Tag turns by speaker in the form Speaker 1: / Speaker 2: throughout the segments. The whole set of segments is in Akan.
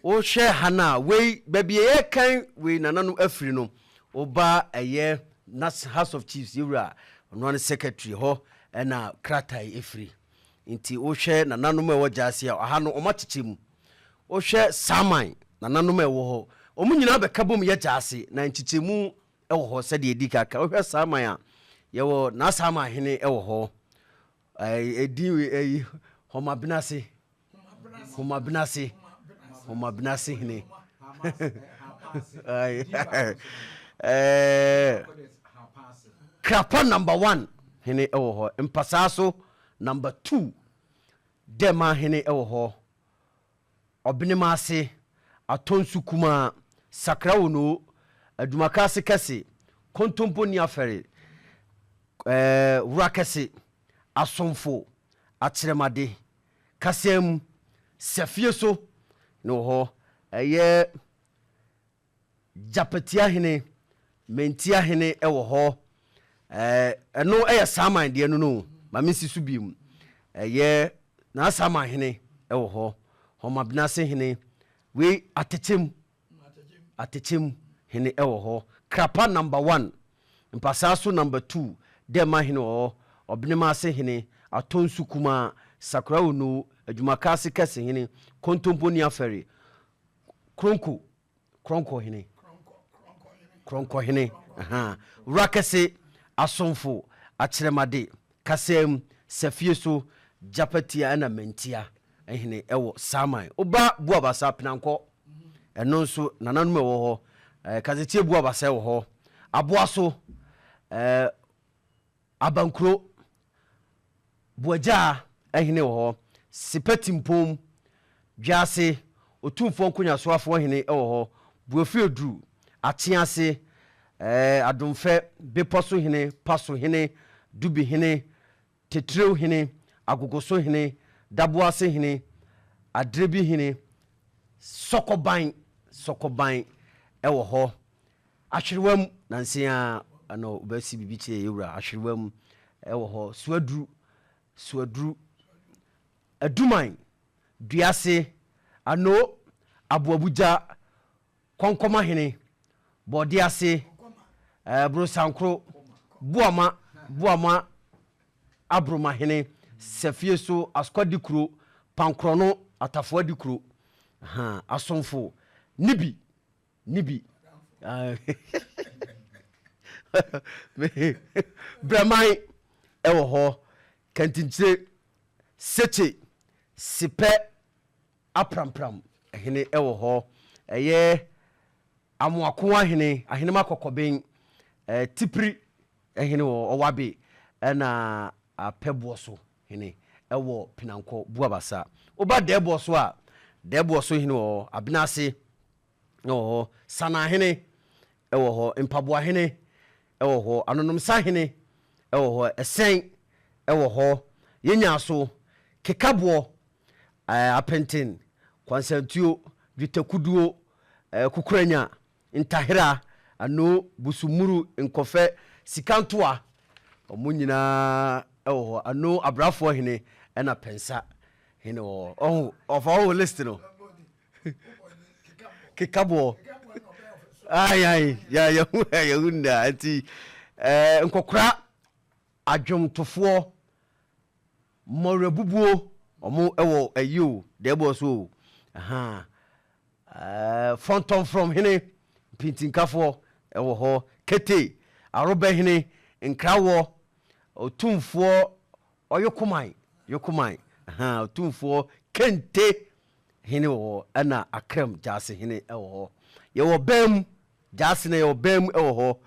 Speaker 1: Wohwɛ ha no a, wei baabi a yɛkan wei nananom afiri no, woba ɛyɛ Nas House of Chiefs yɛwura ɔno ne secretary hɔ ɛna krataa yi ɛfiri. Nti wohwɛ nananom a ɛwɔ gyaase a, ɔha no ɔma kyekyɛ mu. Wohwɛ Saman nananom a ɛwɔ hɔ, wɔn nyinaa bɛka bom yɛ gyaase na nkyekyɛmu wɔ hɔ sɛdeɛ ɛdi kaka. Wohwɛ Saman a, yɛwɔ N'Asaman hene wɔ hɔ. Ɛdin wei ɛyi Hɔmabenase, Hɔmabenase, Hɔmabenase hene. Krapa number one hene wɔ hɔ. Mpasaa so number two Dɛma hene wɔ hɔ. Ɔbenem ase, Atɔnsu kumaa, Sakra Wonoo, Adwumaka ase kɛse, Kontompo nni afɛre, Wura kɛse, Asomfo, Akyerɛmade, Kasamu, Safie so na wɔ hɔ, ɛyɛ Gyapatia hene, Mantia hene wɔ hɔ. Ɛno yɛ Saman deɛ no no, ma mensi so biom. Ɛyɛ N'Asaman hene wɔ hɔ, Hɔmabenase hene, wei Atekyem, Atekyem hene wɔ hɔ, Krapa number one, Mpasaa so number two, Dɛma hene wɔ hɔ, Ɔbenemase hene, Atonsu Kumaa, Sakora Onoo, Adwumakaase Kɛse hene, Kontompo Niafɛre, Kronko, Kronkɔ hene, Kronkɔ hene, Wura kɛse, Asomfo, Akyerɛmade, Kasaam, Safie so, Gyapatia ɛna Mantia hene ɛwɔ Saman. Woba Buabasa, Penankɔ, ɛno nso nananom ɛwɔ hɔ. Kasetie Buabasa ɛwɔ hɔ. Aboaso, Abankuro, Boagyaa hene wɔ hɔ, Sepɛ Timpom, Dwease, Otumfoɔ Nkonyasoafoɔ hene wɔ hɔ, Buafiaduru, Akyease, Adomfɛ, Bepɔ so hene, Paso hene, Dubi hene, Tetrew hene, Agogoso hene, Daboase hene, Adrebi hene, Sɔkɔban, Sɔkɔban wɔ hɔ. Ahwerewa mu, nansa yi ara na wɔbɛsi biribi kyerɛ yɛn wura. Ahwerewa mu wɔ hɔ. Suaduru, Suaduru, Aduman, Duase, Ano, Aboabugya, Kɔnkɔmahene, Bɔɔdease, Brosankoro, Boama, Boama Abromahene, Safieso, Asukwadikuro, Pankorɔno, Atafoadikuro, Asomfo, Nibi. Ne bi. Brɛman wɔ hɔ, Kantinkyire, Sekye, Sepɛ, Aprampram hene wɔ hɔ. Ɛyɛ Amoakoa hene, Ahenema Kɔkɔben, Tipiri hene wɔ hɔ, Ɔwabe ɛna Apɛboɔ so hene wɔ Penankɔ Buabasa. Woba Dɛɛboɔ so a, Dɛɛboɔ so hene wɔ hɔ, Abenase wɔ hɔ, Sanahene wɔ hɔ, Mpaboahene wɔ hɔ, Anonomsahene wɔ hɔ, Ɛsɛn wɔ hɔ, Yenyaso, Kekaboɔ, Apenten, Kwansantuo, Dwetɛkuduo, Kukuranya, Ntahera, Ano, Busumuru, Nkɔfɛ, Sikantoa, wɔn nyinaa wɔ hɔ. Ano, Abrafoɔ hene ɛna Pɛnsa hene wɔ hɔ. Ɔho, ɔfa ɔho list no. Kekaboɔ. Ayi ayi, ya yɛhu yɛhu nna nti ɛɛ nkɔkora adwomtofoɔ mmɔwerɛbubuo wɔn wɔ ayi o dɛɛboɔ so o ahaa ɛɛ fɔntɔnfrɔm hene mpintinkafoɔ ɛwɔ hɔ kete arobɛ hene nkrawɔ otumfoɔ ɔyokoman yokoman ahaa otumfoɔ kente hene wɔ hɔ ɛna akram gyaase hene wɔ hɔ yɛwɔ bɛn mu gyaase no yɛwɔ bɛn mu wɔ hɔ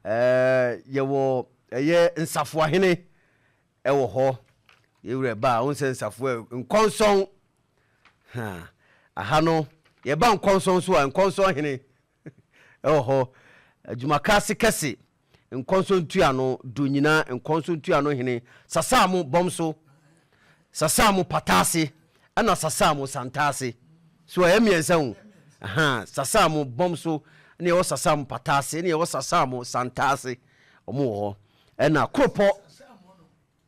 Speaker 1: ɛɛ yɛwɔ ɛyɛ nsafoa hene wɔ hɔ. Yɛwura ba a, wohu sɛ nsafoa nkɔnsɔn. Ha, aha no, yɛba nkɔnsɔn so a, nkɔnsɔn hene wɔ hɔ. Adwumakase kɛse, nkɔnsɔn ntuano, do nyina, nkɔnsɔn ntuano hene, Sasamo bɔm so, Sasamo pataase, ɛna Sasamo santaase. So ɛyɛ mmiɛnsa o. Aha, Sasamo bɔm so, ɛna yɛwɔ Sasamo pataase, ɛna yɛwɔ Sasamo santaase. Wɔn wɔ hɔ. Ɛna koropɔ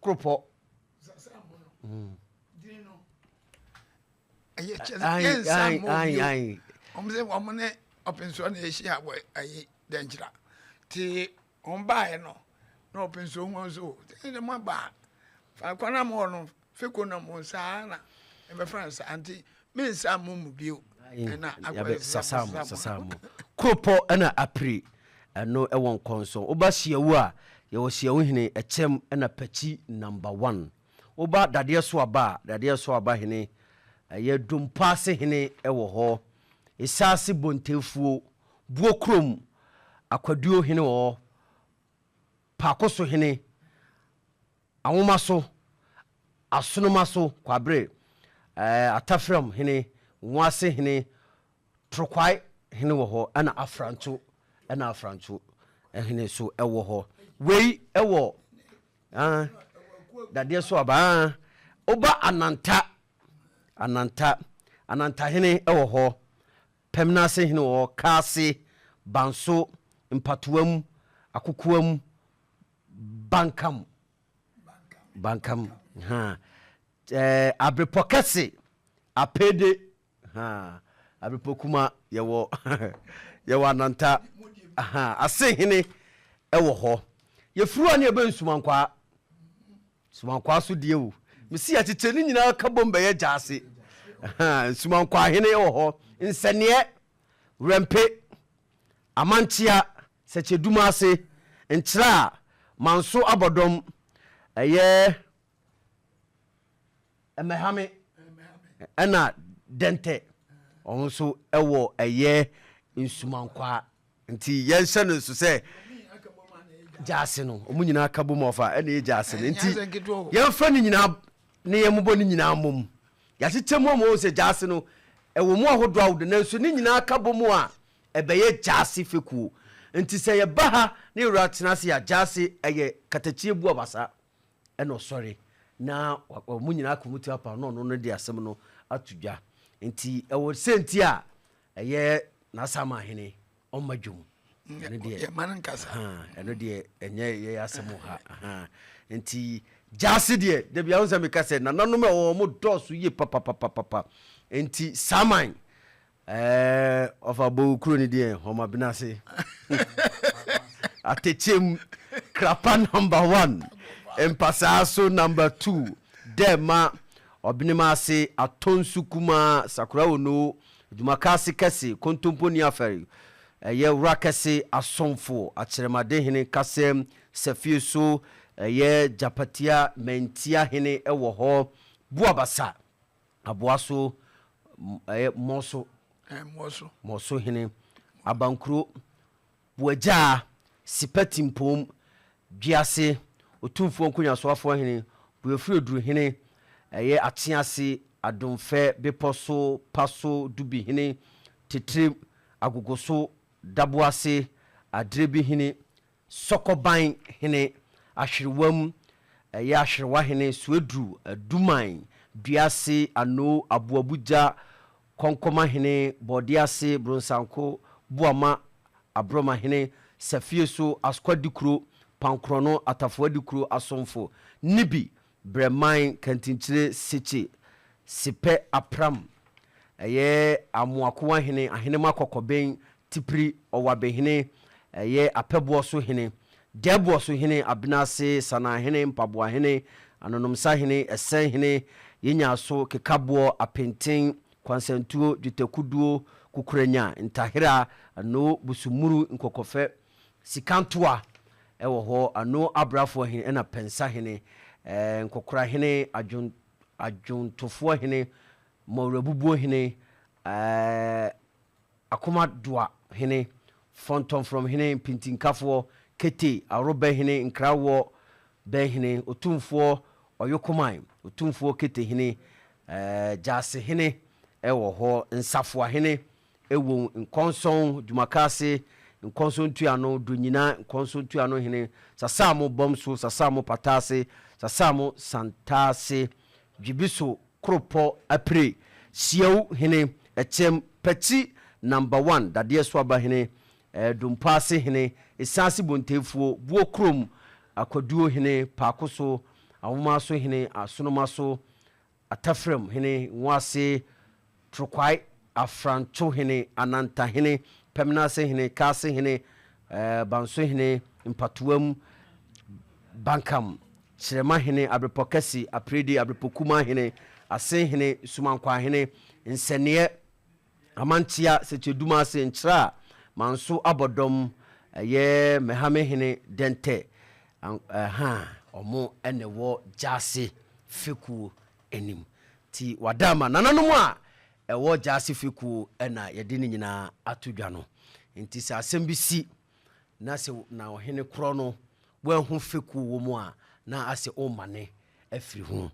Speaker 1: koropɔ.
Speaker 2: Ɛyɛ kyɛ sɛ yɛnsa mmɔ bio. Wɔn sɛ wɔn ne ɔpɛnsoɔ na ɛhyia wɔ ayi dɛnkyira te wɔn baeɛ no na ɔpɛnsoɔ hu wɔn so sɛ ɛde mo aba a faako na mo wɔ no feko na mo saa na ɛbɛfra no saa nti mensa mo mu bio ɛna akɔyɛ
Speaker 1: sasa mo sasa mo kuropɔ ɛna apire ɛno ɛwɔ nkɔnso woba hyiawu a yɛwɔ hyiawu hene ɛkyɛm ɛna pakyi number one. Woba dadeɛ so aba a, dadeɛ so aba hene, ɛyɛ Dompaase hene wɔ hɔ, Esaase Bontefuo, Buo kurom, Akwaduo hene wɔ hɔ, Paakoso hene, Anwomaso, Asonomaso, Kwabere, Atafram hene, Nwoase hene, Torokwae hene wɔ hɔ, ɛna Afranto, ɛna Afranto hene nso wɔ hɔ. Wei wɔ Ah, dadeɛ so aba. Ah, woba Ananta, Ananta, Anantahene wɔ hɔ, Pɛmnase hene wɔ hɔ, Kaase, Banso, Mpatoam, Akokoam, Bankam, Bankam, ha, eh, Abrepɔ kɛse, Apede, Ha, Abrepɔ kuma yɛwɔ yɛwɔ Ananta, ha, Asehene wɔ hɔ. Yɛfiri hɔ a ne yɛbɛ Nsumankwaa. Nsumankwaa so deɛ o. Mesi akyekyere ne nyinaa ka bom bɛyɛ gyaase. Ha, Nsumankwaa hene wɔ hɔ. Nsɛneɛ, Werɛmpe, Amankyea, Sɛkyɛdumase, Nkyerɛ Manso Abɔdɔm, ɛyɛ Mmɛhame ɛna Dɛntɛ ɔno nso ɛwɔ ɛyɛ Nsumankwaa nti yɛnhyɛ no nso sɛ gyaase no ɔmo nyinaa ka bom ɔfa ɛna ɛyɛ gyaase no nti yɛmfa ne nyinaa ne yɛmmobɔ ne nyinaa mmom yɛakyekyɛ mu ama wɔn sɛ gyaase no ɛwɔ mu ahodoɔ ahodoɔ nanso ne nyinaa ka bom a ɛbɛyɛ gyaase fekuo nti sɛ yɛba ha ne yɛwura tena ase a gyaase ɛyɛ katakyie bu abasa Ɛna ɔsɔre na wɔn nyinaa aka wɔn ti apam na ɔno no de asɛm no ato dwa. Nti ɛwɔ sɛ nti a ɛyɛ n'asama hene ɔmma dwom. Ɛno deɛ
Speaker 2: yɛma no nkasa.
Speaker 1: Ɛno deɛ ɛnyɛ yɛyɛ asɛm wɔ ha. Nti gyaase deɛ dabi ahun sɛ meka sɛ nananom ɛwɔ wɔn dɔɔso yie papapapapa. Nti saman Ɛɛ ɔfa bowu kuro ni deɛ hɔma benase atekyem krapa number one mpasaa so number two dɛma ɔbenem ase atonsu kumaa sakora ono adwumaka ase kɛse kontompo ni afɛre ɛyɛ wura kɛse asomfo akyerɛmade hene kasɛm safie so ɛyɛ gyapatia mantia hene ɛwɔ hɔ buabasa Aboa so, ɛyɛ Mɔso.
Speaker 2: Mɔso.
Speaker 1: Mɔso hene. Abankuro, Boagyaa, Sipa Timpom, Dwease, Otumfoɔ Nkonyasoafoɔ hene, Boafiri hene, ɛyɛ Akyease, Adomfɛ, Bepɔ so, Pa so, Dubi hene, Tetire, Agogoso, Daboase, Aderebi hene, Sɔkɔban hene, Ahwerewam, ɛyɛ Ahwerewa hene, Suaduru, Aduman, Duase, Ano, Aboabugya, Kɔnkɔma hene, Bɔɔdease, Bronsanko, Boama, Aborɔma hene, Safieso, Askwa Dikuro, Pankorɔno, Atafoa Dikuro, Asomfo, Nibi, Brɛman, Kantinkyire, Sekye, Sepɛ, Apram, ɛyɛ Amoakowa hene, Ahenema Kɔkɔben, Tipiri, Ɔwabehene, ɛyɛ Apɛboɔ so hene, Dɛɛboɔ so hene, Abenase, Sanahene, Mpaboahene, Anonomsahene, Ɛsɛn hene, Yenyaso, Kekaboɔ, Apenten, Kwansantuo, Dwetɛkuduo, Kukuranya, Ntahera, Ano, Busumuru, Nkɔkɔfɛ, Sikantoa wɔ hɔ, Ano Abrafoɔ hene ɛna Pɛnsa hene, Nkɔkora hene, Adwon, Adwontofoɔ hene, Mɔwerɛbubuo hene, Akoma Doa hene, Fɔntɔmfrɔm hene, Mpintinkafoɔ, Kete, Aworobɛ hene, Nkrawoɔ bɛ hene, Otumfoɔ Ɔyokoman, Otumfoɔ Kete hene, Gyaase hene wɔ hɔ, Nsafoa hene wɔ Nkɔnsɔn, Dwumakaase, Nkɔnsɔn Ntuano, Donyina, Nkɔnsɔn Ntuano hene, Sasamo Bɔmso, Sasamo Pataase, Sasamo Santaase, Dwebiso Koropɔ Apire, Siaw hene, Ɛkyɛm, Pakyi Number One, Dadeɛ Soaba hene, Dompoase hene, Esaase Bontefuo, Buo Kurom, Akwaduo hene, Paakoso, Awomaso hene, Asonomaso, Atafram hene, Nwoase, Torokwae, Afrantohene, Anantahene, Pɛmnasehene, Kaasehene, Bansohene, Mpatoam, Bankam, Kyerɛmahene, Abrepɔ Kɛse, Aprede, Abrepɔ Kumahene, Asenhene, Sumankwahene, Nsɛneɛ, Amantea, Sɛkyɛdumase, Nkyerɛ a Manso Abɔdɔm, ɛyɛ Mɛhamehene, Dɛntɛ, ha ɔmo ɛna ɛwɔ Gyaase fekuo anim. Nti wada ama nananom a ɛwɔ Gyaase fekuo ɛna yɛde ne nyinaa ato dwa no. Nti sɛ asɛm bi si na sɛ na ɔhene korɔ no woahu fekuo wɔ mu a, na asɛ ɔmane afiri ho.